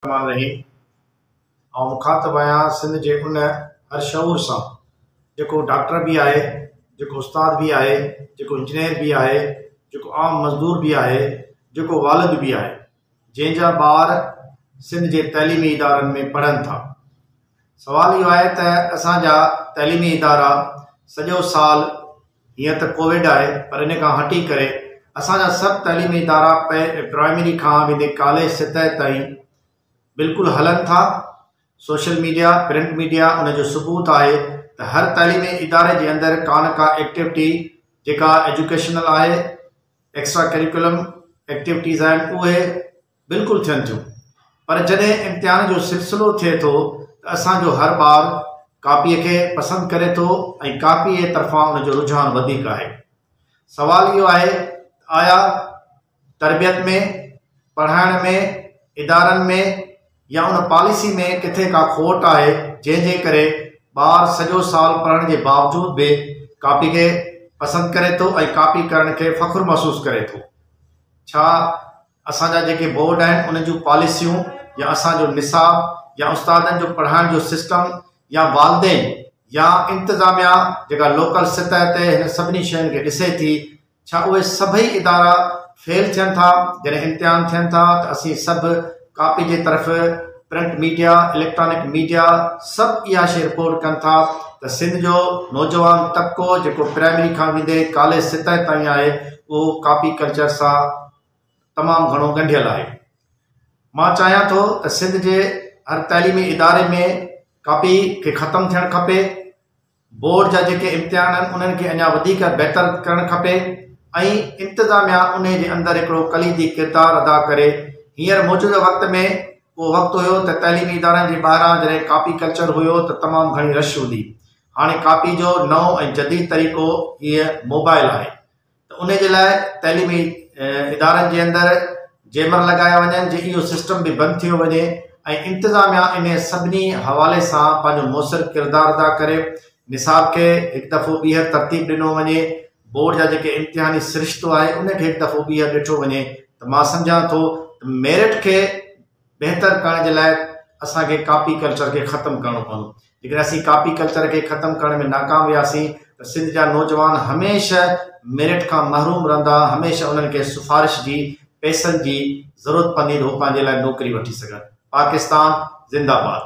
الرحمٰن الرحيم آئون مخاطب آهيان سنڌ جي ان هر شعور سان جيڪو ڊاڪٽر به آهي جيڪو استاد به آهي جيڪو انجنيئر به آهي جيڪو عام مزدور به آهي جيڪو والد به آهي جنهن جا ٻار سنڌ جي تعليمي ادارن ۾ پڙهن ٿا سوال اهو آهي ته اسان جا تعليمي ادارا سڄو سال هينئر ته ڪووڊ آهي پر ان کان هٽي ڪري اسان جا سڀ تعليمي ادارا پرائمري کان ويندي ڪاليج سطح تائين بلڪل هلن ٿا. سوشل ميڊيا، پرنٽ ميڊيا ان جو ثبوت آهي ته هر تعليمي اداري جي اندر ڪا نه ڪا ايڪٽيوٽي جيڪا ايجوڪيشنل آهي، ايڪسٽرا ڪريڪولم ايڪٽيوٽيز آهن اهي بلڪل ٿين ٿيون پر جڏهن امتحان جو سلسلو ٿئي ٿو ته اسان جو هر ٻار ڪاپيء کي پسند ڪري ٿو ۽ ڪاپيء طرفان ان جو رجحان وڌيڪ آهي. سوال اهو آهي ته آيا تربيت ۾، پڙهائڻ ۾، ادارن ۾ يا ان پاليسي ۾ ڪٿي ڪا کوٽ آهي جنهن جي ڪري ٻار سڄو سال پڙهڻ جي باوجود به ڪاپي کي پسند ڪري ٿو ۽ ڪاپي ڪرڻ کي فخر محسوس ڪري ٿو. ڇا اسان جا جيڪي بورڊ آهن انهن جون پاليسيون يا اسان جو نصاب يا استادن جو پڙهائڻ جو سسٽم يا والدين يا انتظاميا جيڪا لوڪل سطح تي هن سڀني شين کي ڏسي ٿي ڇا اهي سڀئي ادارا فيل ٿين ٿا جڏهن امتحان ٿين ٿا ته اسين سڀ ڪاپي جي طرف پرنٽ ميڊيا اليڪٽرانڪ ميڊيا سڀ اها شي رپورٽ ڪن ٿا ته سنڌ جو نوجوان طبقو جيڪو پرائمري کان ويندي ڪاليج سطح تائين آهي اهو ڪاپي ڪلچر سان تمام گهڻو ڳنڍيل آهي. مان چاهيان ٿو ته سنڌ جي هر تعليمي اداري ۾ ڪاپي کي ختم ٿيڻ کپي، بورڊ جا جيڪي امتحان آهن انهن کي اڃا وڌيڪ بهتر ڪرڻ کپي ۽ انتظاميا انهي جي اندر هڪڙو ڪليدي ڪردار ادا ڪري. هينئر موجوده وقت ۾ ڪو وقت هيو ته تعليمي ادارن جي ٻاهران جڏهن ڪاپي ڪلچر هيو ته تمام گهڻي رش هوندي. هاڻي ڪاپي جو نئون ۽ جديد طريقو هيء موبائل آهي. ته انهي جي لاء تعليمي ادارن جي اندر جيمر لڳايا وڃن جي اهو سسٽم به بند ٿيو وڃي ۽ انتظاميا انهي سڀني حوالي سان پنهنجو موثر ڪردار ادا ڪري نصاب کي هڪ دفعو ٻيهر ترتيب ڏنو وڃي بورڊ جا جيڪي امتحاني سرشتو آهي ان کي هڪ دفعو ٻيهر ڏٺو وڃي ته مان سمجهان ٿو ته ميرٽ کي بهتر ڪرڻ جي لاء اسان کي ڪاپي ڪلچر کي ختم ڪرڻو پوندو. جيڪڏهن اسين ڪاپي ڪلچر کي ختم ڪرڻ ۾ ناڪام وياسين ته سنڌ جا نوجوان هميشه ميرٽ کان محروم رهندا، هميشه انهن کي سفارش جي، پئسن جي ضرورت پوندي ته هو پنهنجي لاء نوڪري وٺي سگهن. پاڪستان زنده باد.